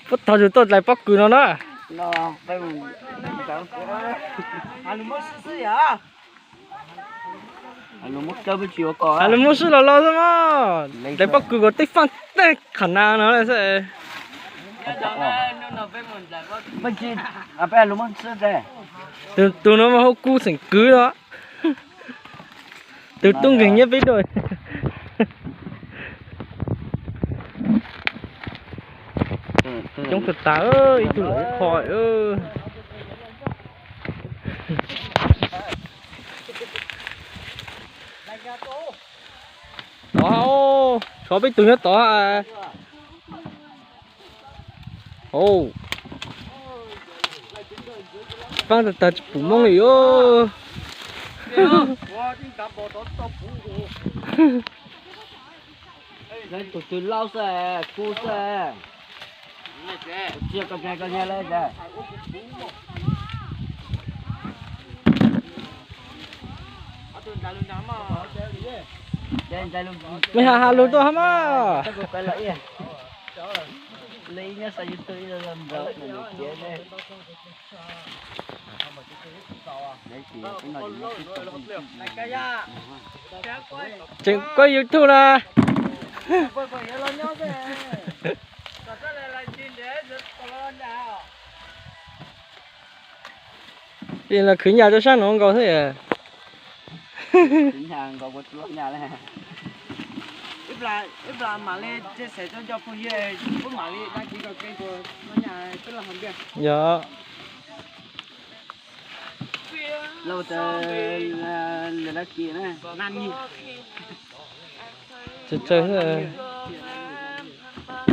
Puab tog yug tuaj dlais pob kws no na. Has lug muab swb los los xwb mas, dlais pob kws kuas tej faaj tej qhov na no xwb. Tus no mas hu kuv xeem kwv no. Tus tub nkeeg nyob peb dua. Coob tag tag, ib tug lawm ib qho. Tod, tshuav peb tug nyob tod. Faaj tag tag tsis pum moob li os. Tus twg laub xwb, kub xwb. Mej has has lug tuaj hab mas. Tseem koj YouTube na. Los khwv nyas rau sab nuav nkaus xwb. Yog. Tsawg tsawg xwb.